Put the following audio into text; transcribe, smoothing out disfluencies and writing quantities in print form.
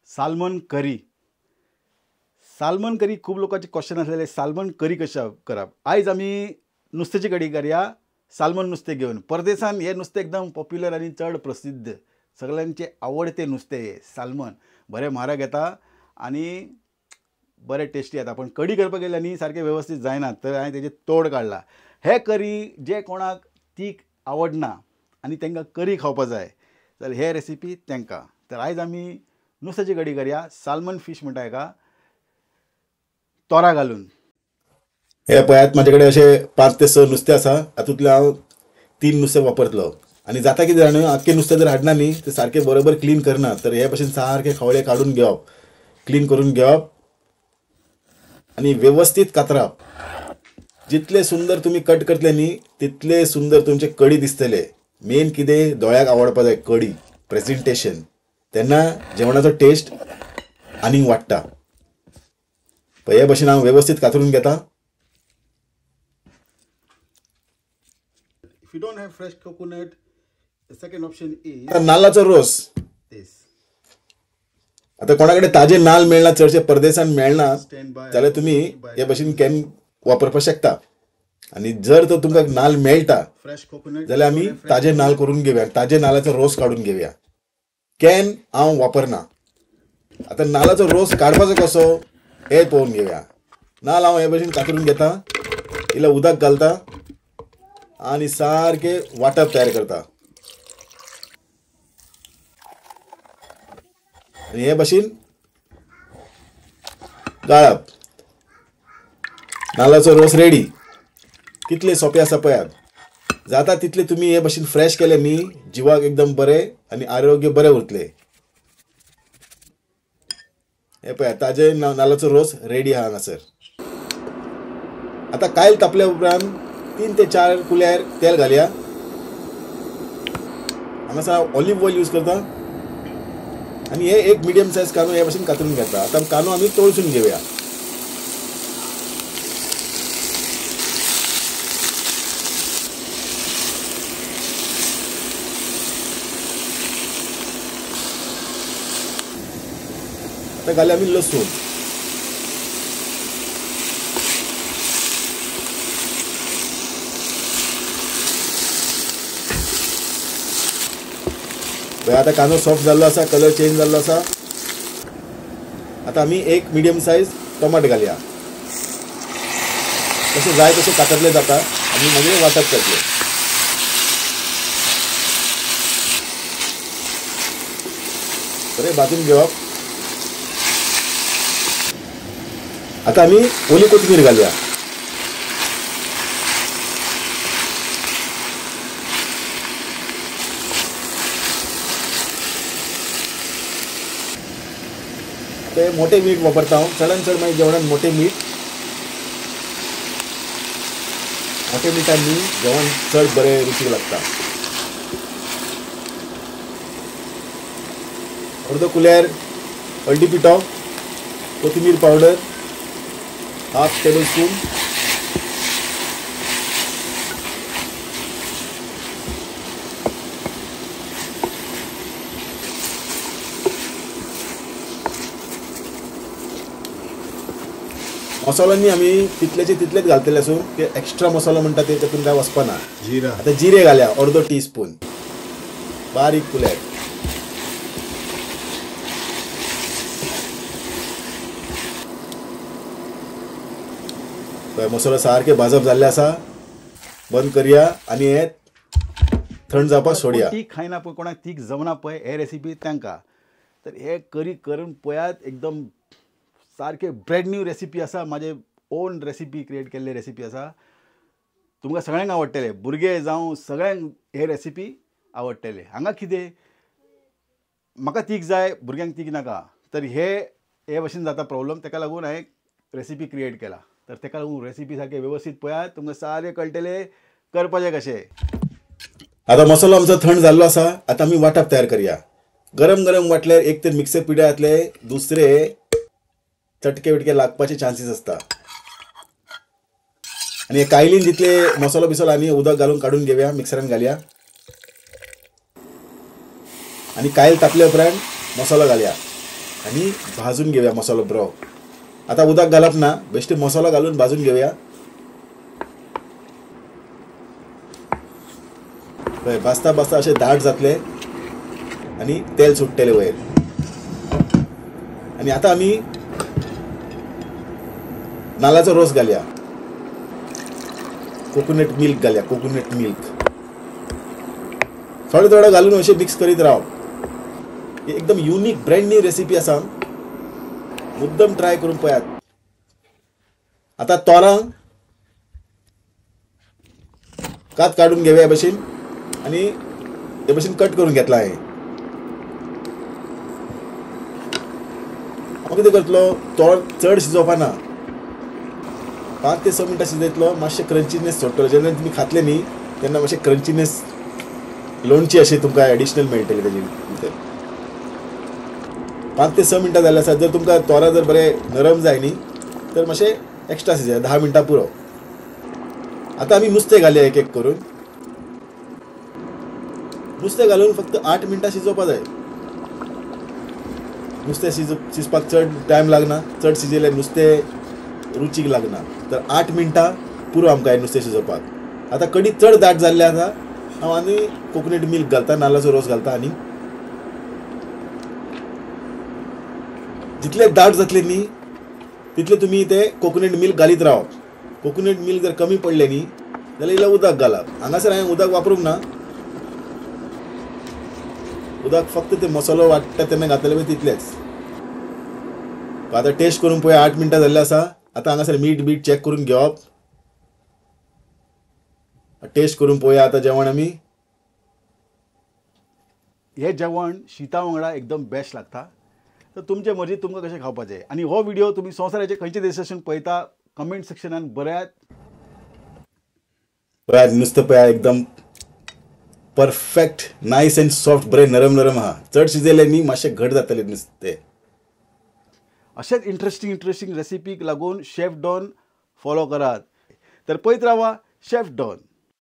Salmon करी। Salmon करी खूब लोकांचे question आसलेले, साल्मन करी कशें करप। आयज आमी नुस्त्याची कडी करया, साल्मन नुस्तें घेवन। परदेसान हें नुस्तें एकदम पॉप्युलर आनी चड प्रसिद्ध, सगळ्यांचे आवडते नुस्तें हें साल्मन। बरें म्हारग येता आनी बरें टेस्टी येता, पण कडी करपाक गेल्यार न्ही सारकें वेवस्थीत जायना, तर हांवें तेजें तोड काडला। हे करी जे कोणाक तीख आवडना आनी तांकां करी खावपा जाय जाल्यार हे रेसिपी तांकां। तर आयज आमी नुस्त्याची कडी करया, साल्मन फीश म्हणटा हेका, तोरा घालून। हे पळयात म्हाजे कडेन अशें 5 ते 6 नुस्तें आसा, हातूंतलें हांव 3 नुस्तें वापरतलो। आनी जाता कितें जाणा, आख्खें नुस्तें जर हाडना न्ही तें सारकें बरोबर क्लीन करना, तर हे भशेन सारकें खवळे काडून घेवप, क्लीन करून घेवप आनी वेवस्थीत कातरप। जितले सुंदर तुमी कट करतले न्ही तितले सुंदर तुमचे कडी दिसतले। मेन कितें दोळ्याक आवडपा जाय कडी, प्रेजेंटेशन, तेन्ना जेवणाचो टेस्ट आनीक वाडटा। पळय हे भशेन हांव वेवस्थीत कातरून घेता। If you don't have fresh coconut, the second option is नाल्लाचो रोस। आता कोणाकडे ताजे नाल्ल मेळना, चडशे परदेसान मेळना, जाल्यार तुमी हे भशेन can वापरपाक शकता। आनी जर तर तुमकां नाल्ल मेळटा जाल्यार आमी ताजे नाल्ल करून घेवया, ताजे नाल्लाचो रोस काडून घेवया। Can हांव वापरना। आतां नाल्लाचो रोस काडपाचो कसो हें पळोवन घेवया। नाल्ल हांव हे भशेन कातरून घेता, इल्लें उदक घालता आनी सारकें वांटप तयार करता। आनी हे भशेन गाळप। नाल्लाचो रोस रेडी। कितले सोंपें आसा पळयात। जाता तितले तुमी हे भशेन फ्रेश केले न्ही जिवाक एकदम बरें आनी आरोग्य बरें उरतलें। हे पळयात ताजे नाल्लाचो रोस रेडी आहा हांगासर। आतां कायल तापल्या उपरांत 3 ते 4 कुल्यार तेल घालया। हांगासर हांव ऑलिव्ह ऑयल यूज करता आनी हे एक मिडियम सायज कांदो हे भशेन कातरून घेता। आतां कांदो आमी तळसून घेवया। आतां घालया आमी लसूण। आतां कांदो सॉफ्ट जाल्लो आसा, कलर चेंज जाल्लो आसा। आतां आमी एक मिडियम सायज टमाट घालया। तशें जाय तशें कातरलें जाता आनी मागीर वांटप करतले। बरें भाजून घेवप। आतां आमी ओली कोथमीर घालया। ते मोठे मीठ वापरता हांव, चडान चड मागीर जेवणान मोठे मीठ, मोठे मिठान न्ही जेवण चड बरें रुचीक लागता। अर्दो कुल्यार हळदी पिठो, कोथिंबीर पावडर 1/2 टेबल स्पून, मसाल्यांनी आमी तितल्याचे तितलेच घालतले आसून ते एक्स्ट्रा मसालो म्हणटा ते तातूंत काय वचपाना। जिरा, आतां जिरे घालया अर्दो टी स्पून, बारीक कुल्यार। मसालो सारके भाजप जाल्ले आसा, बंद करया आनी हे थंड जावपाक सोडया। तीख खायना पळय, कोणाक तीख जमना पळय, हे रेसिपी तांकां। तर हे करी करून पळयात, एकदम सारके ब्रँड न्यू रेसिपी आसा, म्हाजे ओन रेसिपी क्रिएट केल्ली रेसिपी आसा। तुमकां सगळ्यांक आवडटले, भुरगे जावं सगळ्यांक हे रेसिपी आवडटले। हांगा कितें म्हाका तीख जाय, भुरग्यांक तीख नाका, तर हे भशेन जाता प्रॉब्लम। ताका लागून हांवें रेसिपी क्रिएट केला। तर ताका लागून रेसिपी सारके वेवस्थीत पळयात, तुमकां सारकें कळटलें करपाचें कशें। आतां मसालो आमचो थंड जाल्लो आसा, आतां आमी वांटप तयार करया। गरम गरम वांटल्यार एक तर मिक्सर पिड्यार जातले, दुसरे चटके बिटके लागपाचे चान्सीस आसता। आनी कायलीन जितले मसालो बिसालो आमी उदक घालून काडून घेवया, मिक्सरान घालया आनी कायल तापल्या उपरांत मसालो घालया। आनी भाजून घेवया मसालो बरो. आतां उदक घालप ना, बेश्टे मसालो घालून भाजून घेवया. पळय भाजता भाजता अशें दाट जातलें आनी तेल सुट्टलें वयर. आनी आतां आमी नाल्लाचो रोस घालया, कोकोनट मिल्क घालया. कोकोनट मिल्क थोडे थोडे घालून अशें मिक्स करीत राव. एकदम युनीक ब्रँड न्यू रेसिपी आसा, मुद्दम ट्राय करून पळयात. आतां तोरां कात काडून घेवया भशेन आनी हे भशेन कट करून घेतला हांवें. हांव कितें करतलो, तोर चड शिजोवपा ना, 5 ते 6 मिनटां शिजयतलो. मातशें क्रंचीनेस सोडटलो, जेन्ना तुमी खातले न्ही तेन्ना मातशें क्रंचीनेस लोणची अशें तुमकां एडिशनल मेळटली तेजे भितर. 5 ते 6 मिनटां जाल्यार आसा. जर तुमकां तोरां जर बरें नरम जाय न्ही तर मातशें एक्स्ट्रा शिजया, 10 मिनटां पुरो. आतां आमी नुस्तें घालया एक एक करून. नुस्तें घालून फक्त 8 मिनटां शिजोवपा जाय. नुस्तें शिजपाक चड टायम लागना, चड शिजयल्यार नुस्तें रुचीक लागना. तर 8 मिनटां पुरो आमकां हें नुस्तें शिजोवपाक. आतां कडी चड दाट जाल्ली आसा, हांव आनी कोकोनट मिल्क घालता, नाल्लाचो रोस घालता. आनी जितले दाट जातले न्ही तितले तुमी ते कोकोनट मिल्क घालीत रावप. कोकोनट मिल्क जर कमी पडलें न्ही जाल्यार इल्लें उदक घालप. हांगासर हांवें उदक वापरूंक ना, उदक फक्त ते मसालो वांट्टा तेन्ना घातलें पळय तितलेंच. आतां टेस्ट करून पळय, 8 मिनटां जाल्लीं आसा. आतां हांगासर मीठ बीट चॅक करून घेवप, टेस्ट करून पळोवया आतां जेवण आमी. हें जेवण शिता वांगडा एकदम बेस्ट लागता. तर तुमचे मर्जी तुमकां कशें खावपाचें. आनी हो व्हिडियो तुमी संवसाराचे खंयचे देशासून पळयता कमेंट सेक्शनान बरयात. पळयात नुस्तें पळयात एकदम परफेक्ट, नायस अँड सॉफ्ट, बरें नरम नरम आहा. चड शिजयलें न्ही मातशें घट जातलें नुस्तें. अशेंच इंट्रस्टींग इंट्रस्टींग रेसिपीक लागून शेफ डॉन फॉलो करात. तर पळयत रावा शेफ डॉन.